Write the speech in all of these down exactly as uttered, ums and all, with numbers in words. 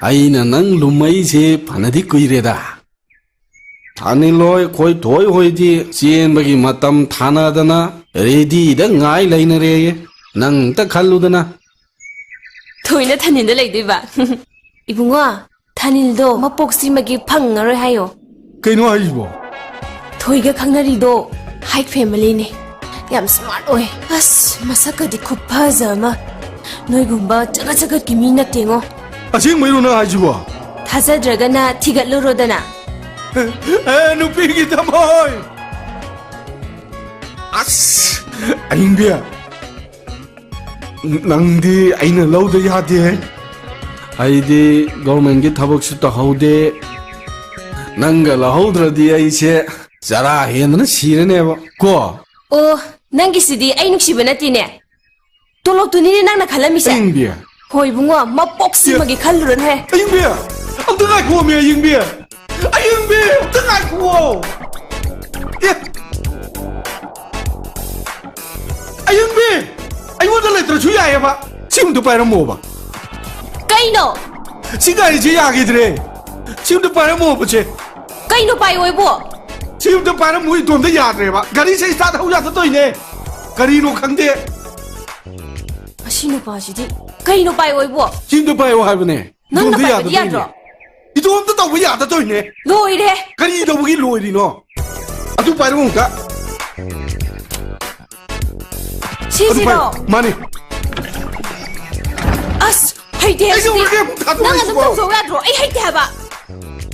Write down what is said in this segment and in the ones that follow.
ꯑꯩꯅ ꯅꯪ ꯂꯨꯝꯃꯩꯁꯦ ꯐꯅꯗꯤ ꯀꯨꯏꯔꯦꯗ꯫ ꯊꯥꯅꯤꯜꯍꯣꯏ, ꯈꯣꯏ ꯊꯣꯏ ꯍꯣꯏꯗꯤ ꯆꯦꯟꯕꯒꯤ ꯃꯇꯝ ꯊꯥꯅꯗꯅ ꯔꯦꯗꯤꯗ ꯉꯥꯏ ꯂꯩꯅꯔꯦꯌꯦ꯫ ꯅꯪ ꯑꯝꯇ ꯈꯜꯂꯨꯗꯅ꯫ ꯊꯣꯏꯅ ꯊꯥꯅꯤꯜꯗ ꯂꯩꯗꯣꯏꯕ? ꯏꯕꯨꯡꯉꯣ, ꯊꯥꯅꯤꯜꯗꯣ ꯃꯄꯣꯛꯁꯤꯃꯒꯤ ꯐꯪꯉꯔꯣꯏ ꯍꯥꯏꯌꯣ꯫ ꯀꯩꯅꯣ ꯍꯥꯏꯁꯤꯕꯣ? ꯊꯣꯏꯒ ꯈꯪꯅꯔꯤꯗꯣ ꯍꯥꯏꯠ ꯐꯦꯃꯤꯂꯤꯅꯦ꯫ ꯌꯥꯝ ꯁ꯭ꯃꯥꯔꯠ ꯑꯣꯏ꯫ ꯑꯁ, ꯃꯁꯛꯀꯗꯤ ꯈꯨꯐꯖ ꯑꯃ꯫ ꯅꯣꯏꯒꯨꯝꯕ ꯆꯒꯠ ꯆꯒꯠꯀꯤ ꯃꯤ ꯅꯠꯇꯦꯉꯣ꯫ ꯑꯁꯦꯡꯕꯩꯔꯣ ꯅꯪ ꯍꯥꯏꯁꯤꯕꯣ? ꯊꯥꯖꯗ꯭ꯔꯒꯅ ꯊꯤꯒꯠꯂꯨꯔꯣꯗꯅ꯫ ꯑꯦ, ꯅꯨꯄꯤꯒꯤ ꯊꯃꯣꯏ! ꯑꯁ, ꯑꯌꯤꯡꯕꯤ, ꯅꯪꯗꯤ ꯑꯩꯅ ꯂꯧꯗ ꯌꯥꯗꯦ꯫ ꯑꯩꯗꯤ ꯒꯣꯔꯃꯦꯟꯒꯤ ꯊꯕꯛꯁꯨ ꯇꯧꯍꯧꯗꯦ꯫ ꯅꯪꯒ ꯂꯧꯍꯧꯗ꯭ꯔꯗꯤ ꯑꯩꯁꯦ ꯆꯔꯥ ꯍꯦꯟꯗꯅ ꯁꯤꯔꯅꯦꯕ ꯀꯣ꯫ ꯑꯣ, ꯅꯪꯒꯤꯁꯤꯗꯤ ꯑꯩ ꯅꯨꯡꯁꯤꯕ ꯅꯠꯇꯦꯅꯦ꯫ ꯇꯣꯂꯣꯞꯇꯨꯅꯤꯅꯦ ꯅꯪꯅ ꯈꯜꯂꯝꯃꯤꯁꯦ꯫ ꯑꯌꯤꯡꯕꯤ꯫ ꯍꯣꯏ ꯏꯕꯨꯡꯉꯣ, ꯃꯄꯣꯛꯁꯤꯃꯒꯤ ꯈꯜꯂꯨꯔꯅꯨꯍꯦ꯫ ꯑꯌꯤꯡꯕꯤ! ꯑꯝꯇ ꯉꯥꯏꯈꯣꯃꯤ, ꯑꯌꯤꯡꯕꯤ! ꯑꯌꯤꯡꯕꯤ! ꯑꯝꯇ ꯉꯥꯏꯈꯣ! ꯑꯦ! ꯑꯌꯤꯡꯕꯤ! ꯑꯩꯉꯣꯟꯗ ꯂꯩꯇ꯭ꯔꯁꯨ ꯌꯥꯏꯌꯦꯕ꯫ ꯁꯤ ꯑꯝꯇ ꯄꯥꯏꯔꯝꯃꯣꯕ꯫ ꯀꯩꯅꯣ? ꯁꯤ ꯒꯥꯔꯤꯁꯦ ꯌꯥꯈꯤꯗ꯭ꯔꯦ꯫ ꯁꯤ ꯑꯝꯇ ꯄꯥꯏꯔꯝꯃꯣꯕ, ꯆꯦ꯫ ꯀꯩꯅꯣ ꯄꯥꯏꯌꯣ ꯏꯕꯣ? ꯁꯤ ꯑꯝꯇ ꯄꯥꯏꯔꯝꯃꯨ, ꯏꯇꯣꯝꯇ ꯌꯥꯗ꯭ꯔꯦꯕ꯫ ꯒꯥꯔꯤꯁꯦ start ꯍꯧ ꯌꯥꯗꯗꯣꯏꯅꯦ꯫ ꯀꯔꯤꯅꯣ ꯈꯪꯗꯦ꯫ ꯑꯁꯤ ꯅꯨꯄꯥꯁꯤꯗꯤ ꯀꯩꯅꯣ ꯄꯥꯏꯌꯣ ꯏꯕꯣ? ꯁꯤ ꯑꯝꯇ ꯄꯥꯏꯌꯣ ꯍꯥꯏꯕꯅꯦ꯫ ꯅꯪꯅ ꯏꯇꯣꯝꯇ ꯄꯥꯏꯕꯗꯤ ꯌꯥꯗꯗꯣꯏꯅꯦ꯫ ꯌꯥꯗ꯭ꯔꯣ? ꯏꯇꯣꯝꯇ ꯇꯧꯕ ꯌꯥꯗꯗꯣꯏꯅꯦ꯫ ꯂꯣꯏꯔꯦ꯫ ꯀꯔꯤ ꯇꯧꯕꯒꯤ ꯂꯣꯏꯔꯤꯅꯣ? ꯑꯗꯨ ꯄꯥꯏꯔꯣ ꯑꯃꯨꯛꯇ꯫ ꯑꯗꯨ ꯁꯤꯁꯤꯔꯣ? ꯄꯥꯏꯔꯣ꯫ ꯃꯥꯅꯦ꯫ ꯑꯁ, ꯍꯩꯇꯦ ꯑꯩꯁꯨ ꯁꯤꯗꯤ꯫ ꯍꯧꯖꯤꯛ ꯑꯃꯨꯛ ꯊꯥꯗꯣꯛꯑꯣ ꯅꯪ ꯑꯗꯨꯝ ꯍꯥꯏꯁꯤꯕꯣ? ꯇꯧꯖꯧ ꯌꯥꯗ꯭ꯔꯣ? ꯑꯩ ꯍꯩꯇꯦ ꯍꯥꯏꯕ꯫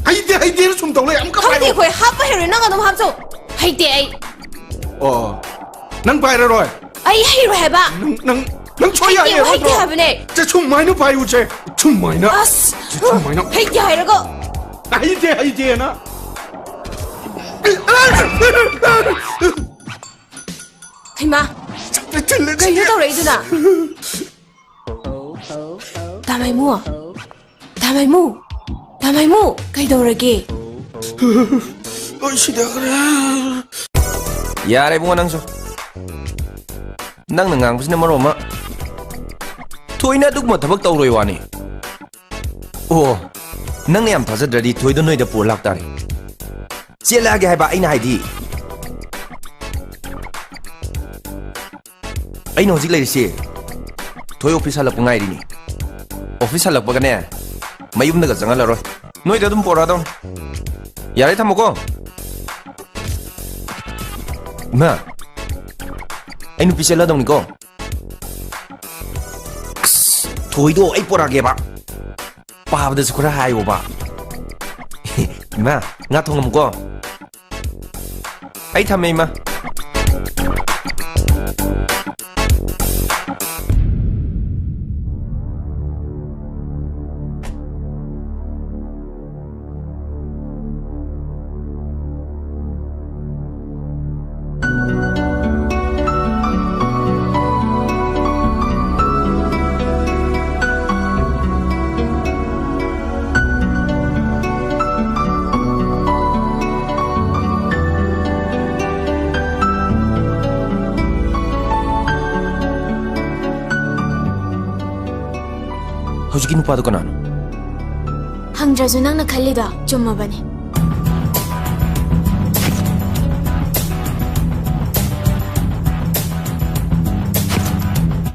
ꯍꯩꯇꯦ, ꯍꯩꯇꯦꯅ ꯁꯨꯝ ꯇꯧ ꯂꯩ꯫ ꯑꯃꯨꯛꯀ ꯈꯪꯗꯦ, ꯄꯥꯏꯔꯣ꯫ ꯑꯩꯈꯣꯏ ꯍꯥꯞꯄ ꯍꯩꯔꯣꯏ, ꯅꯪ ꯑꯗꯨꯝ ꯍꯥꯞꯆꯧ꯫ ꯍꯩꯇꯦ ꯑꯩ꯫ ꯑꯣ, ꯅꯪ ꯄꯥꯏꯔꯔꯣꯏ? ꯑꯩ ꯍꯩꯔꯣꯏ ꯍꯥꯏꯕ꯫ ꯅꯪ, ꯅꯪ, ꯅꯪ ꯁꯣꯏ ꯍꯩꯇꯦ, ꯌꯥꯏꯌꯦ ꯍꯩꯇꯦ ꯅꯠꯇ꯭ꯔꯣ? ꯍꯥꯏꯕꯅꯦ꯫ ꯁꯦ, ꯁꯨꯃꯥꯏꯅ ꯄꯥꯏꯌꯨꯁꯦ꯫ ꯁꯨꯃꯥꯏꯅ꯫ ꯑꯁ, ꯁꯦ, ꯁꯨꯃꯥꯏꯅ꯫ ꯍꯩꯇꯦ ꯍꯥꯏꯔꯒ꯫ ꯍꯩꯇꯦ, ꯍꯩꯇꯦꯅ꯫ ꯍꯩꯃꯥ, ꯆꯠꯂꯦ, ꯆꯠꯂꯦ, ꯀꯩꯅꯣ ꯆꯠꯂꯦ꯫ ꯇꯧꯔꯛꯏꯗꯨꯅ? ꯇꯥꯃꯥꯏꯃꯨ, ꯇꯥꯃꯥꯏꯃꯨ, ꯇꯥꯃꯥꯏꯃꯨ, ꯀꯩꯗꯧꯔꯒꯦ? ꯂꯣꯏ ꯁꯤꯗꯈ꯭ꯔꯦ꯫ ꯌꯥꯔꯦ ꯏꯕꯨꯡꯉꯣ ꯅꯪꯁꯨ꯫ ꯅꯪꯅ ꯉꯥꯡꯕꯁꯤꯅ ꯃꯔꯣꯟ ꯑꯃ꯫ ꯊꯣꯏꯅ ꯑꯗꯨꯒꯨꯝꯕ ꯊꯕꯛ ꯇꯧꯔꯣꯏ ꯋꯥꯅꯤ꯫ ꯑꯣ, ꯅꯪꯅ ꯌꯥꯝ ꯊꯥꯖꯗ꯭ꯔꯗꯤ ꯊꯣꯏꯗꯣ ꯅꯣꯏꯗ ꯄꯨꯔ ꯂꯥꯛꯇꯥꯔꯦ꯫ ꯆꯦꯜꯂꯛꯑꯒꯦ ꯍꯥꯏꯕ ꯑꯩꯅ ꯍꯥꯏꯗꯤ꯫ ꯑꯩꯅ ꯍꯧꯖꯤꯛ ꯂꯩꯔꯤꯁꯤ ꯊꯣꯏ office ꯍꯜꯂꯛꯄ ꯉꯥꯏꯔꯤꯅꯤ꯫ Office ꯍꯜꯂꯛꯄꯒꯅꯦ, ꯃꯌꯨꯝꯗꯒ ꯆꯪꯍꯜꯂꯔꯣꯏ꯫ ꯅꯣꯏꯗ ꯑꯗꯨꯝ ꯄꯣꯔꯛꯑꯗꯧꯅꯤ꯫ ꯌꯥꯔꯦ, ꯊꯝꯃꯣꯀꯣ꯫ ꯏꯃꯥ, ꯑꯩ ꯅꯨꯄꯤ ꯆꯦꯜꯂꯗꯧꯅꯤꯀꯣ꯫ ꯑꯁ, ꯊꯣꯏꯗꯣ ꯑꯩ ꯄꯣꯔꯛꯑꯒꯦꯕ꯫ ꯄꯥꯕꯗꯁꯨ ꯈꯔ ꯍꯥꯏꯌꯣꯕ꯫ ꯏꯃꯥ, ꯉꯥ ꯊꯣꯡꯉꯝꯃꯨꯀꯣ꯫ ꯑꯩ ꯊꯝꯃꯦ, ꯏꯃꯥ꯫ ꯍꯧꯖꯤꯛꯀꯤ ꯅꯨꯄꯥꯗꯣ ꯀꯅꯥꯅꯣ? ꯍꯪꯗ꯭ꯔꯁꯨ ꯅꯪꯅ ꯈꯜꯂꯤꯗꯣ ꯆꯨꯝꯃꯕꯅꯦ꯫